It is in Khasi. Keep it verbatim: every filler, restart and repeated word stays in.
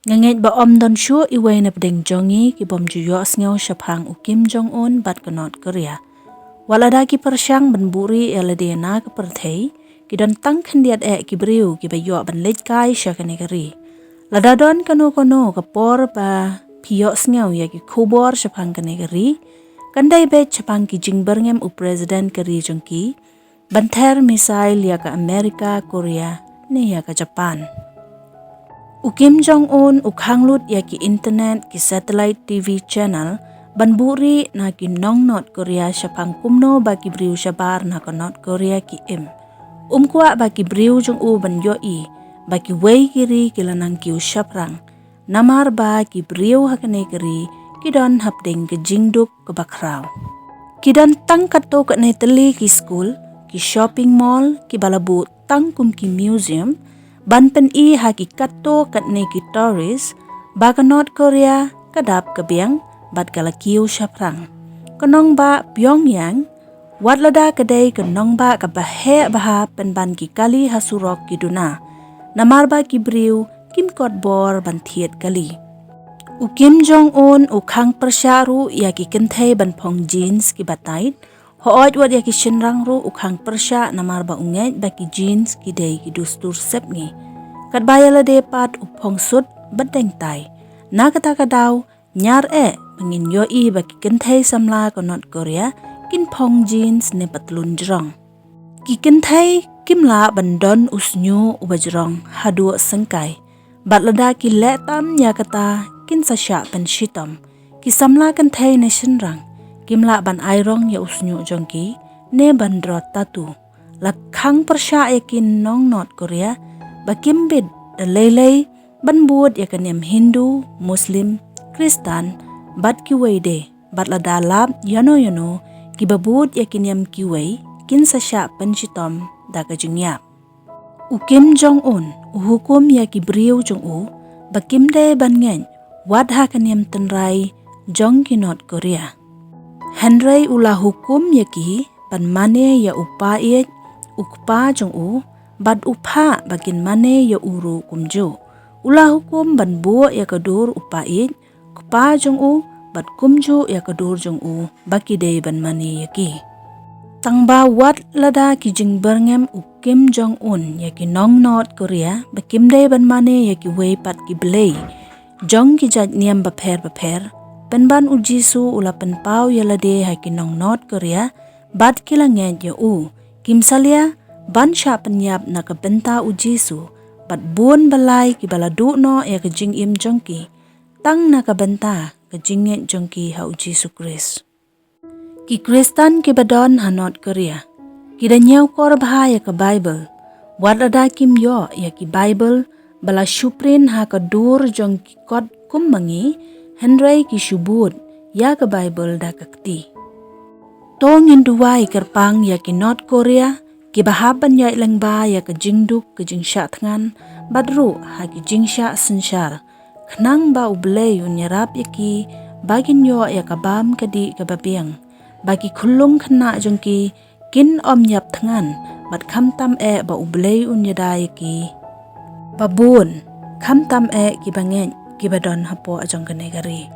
Nga ngeit ba ym don shuh iwei na pdeng jong ngi ki bym ju ïohsngew shaphang u Kim Jong Un bad ka North Korea. Wat lada ki pyrshang ban buhrieh ïa lade na ka pyrthei, ki don tang khyndiat eh ki briew kiba ïoh ban leit kai sha kane ka ri. Lada don kano kano ka por ba phi ïohsngew ïa ki khubor shaphang kane ka ri, kan dei beit shaphang ki jingbyrngem u president ka ri jong ki ban ther missile ïa ka America, Korea ne ïa ka Japan. U Kim Jong Un u khang lut ïa ki internet, ki satellite T V channel ban buhrieh na ki nong North Korea shaphang kumno ba ki briew shabar na ka North Korea ki im. Um kwah ba ki briew jong u ban ïohi ba kiwei ki ri ki la nang kiew shaphrang, namar ba ki briew ha kane ka ri ki don hapdeng ka jingduk kaba khraw. Ki don tang katto katne tylli ki skul, ki shopping mall kiba la buh tang kum ki museum ban pyni ha ki katto katne ki tourist ba ka North Korea ka dap ka biang bad ka la kiew shaphrang. Ka nongbah Pyongyang, wat lada ka dei ka nongbah kaba heh bha pynban ki kali ha surok ki duna, namar ba ki briew kim kot bor ban thied kali. U Kim Jong Un u khang pyrshah ruh ïa ki kynthei ban phong jeans kiba tight. Hooid, wat ïa ki shynrang ruh u khang pyrshah namar ba u ngeit ba ki jeans ki dei ki dustur sepngi. Katba ïa lade pat u phong suit bad deng tai. Na kata ka daw, ñiar eh ba ngin ïohi ba ki kynthei samla ka North Korea kin phong jeans ne patlun jrong. Ki kynthei kim lah ban don u shñiuh uba jrong haduh syngkai, bad lada ki leh tam ïa kata kin sa shah pynshitom. Ki samla kynthei ne shynrang kim lah ban ai rong ïa u shñiuh jong ki ne ban draw tattoo. La khang pyrshah ïa ki nong North Korea ba kim bit da lei lei ban bud ïa ka niam Hindu, Muslim, Kristan bad kiwei de, bad lada lap ïano ïano kiba bud ïa ki niam kiwei kin sa shah pynshitom da ka jingïap. U Kim Jong Un u hukum ïa ki briew jong u ba kim dei ban ngeit wat ha ka niam tynrai jong ki North Korea. Hynrei u la hukum ïa ki ban mane ïa u paid u kpa jong u, bad u phah ba kin mane ïa u ruh kumjuh. U la hukum ban buh ïa ka dur u paid kpa jong u bad kumjuh ïa ka dur jong u ba ki dei ban mane ïa ki. Tangba wat lada ki jingbyrngem u Kim Jong Un ïa ki nong North Korea ba kim dei ban mane ïa kiwei pat ki blei jong ki jait niam bapher bapher, pynban u Jisu u la pynpaw ïa lade ha ki nong North Korea bad ki la ngeit ïa u. Kim salia ban shah pynïap na ka bynta u Jisu, bad bun balei kiba la duh noh ïa ka jingim jong ki tang na ka bynta ka jingngeit jong ki ha u Jisu Khrist. Ki Kristan kiba don ha North Korea ki da ñiewkor bha ïa ka Baibl. Wat lada kim ïoh ïa ki Baibl ba la shu print ha ka dur jong ki kot kum ma ngi, hynrei ki shu bud ïa ka Baibl da ka kti. To ngin duwai kyrpang ïa ki North Korea kiba hap ban ïaid lyngba ïa ka jingduk ka jingshah thngan bad ruh ha ki jingshah synshar, khnang ba U Blei un ïarap ïa ki ba kin ïoh ïa ka bam ka dih kaba biang, ba ki khyllung khynnah jong ki kin ym ïap thngan, bad khamtam eh ba U Blei un ïada ïa ki ba bun, khamtam eh kiba ngeit kiba don hapoh jong kane ka ri.